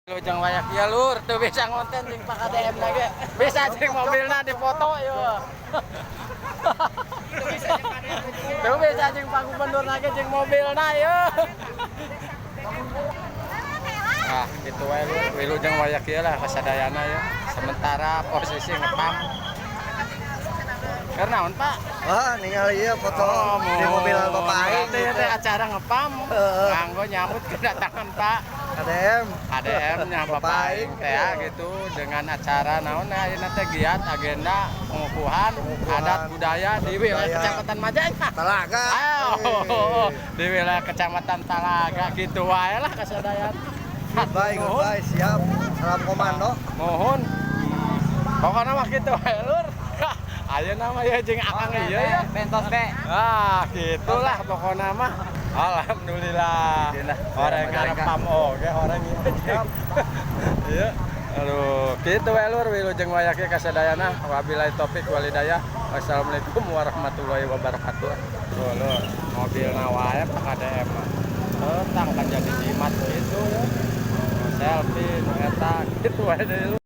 Wilujeng wayak ya, Lur, teu bisa ngonten jeung Pak KDM lagi. Bisa jeung mobilna dipoto yeuh. Teu bisa jeung Pak Gubernur lagi jeung mobilna yeuh. Nah, gitu wae, Lur. Wilujeng wayak ieu lah kasadayana ya. Sementara posisi ngepam. Karena naon, Pak? Wah, ningali ieu foto Oh, di mobil Bapak aing. Berarti teh acara ngepam. Heeh. Nganggo nyambut kedatangan Pak KDM. KDM nya Bapak aing teh ya, gitu, dengan acara naon ya ayeuna teh, giat agenda pengukuhan Pengukuhan. Adat budaya di wilayah Budaya. Kecamatan Majalaya. Talaga. Ayo, di wilayah Kecamatan Talaga, gitu wae lah kasadayana. Goodbye, goodbye, siap. Salam komando. Mohon. Pokoknya mah gitu wae, Lur. Ayeuna mah ya jeung akang ieu ya. Bentos be. Ah, gitulah pokoknya mah. Alhamdulillah. Orang ngarepam oge orang ieu. Iya. Aduh, gitu wae, Lur, wilujeng wayak kasadayana. Wabillahi taufik walhidayah. Wassalamualaikum warahmatullahi wabarakatuh. Tuh, Lur, mobilna wae Pak KDM mah. Tetang kan jadi jimat gitu ya. Selfie nu eta gitu wae deui, Lur.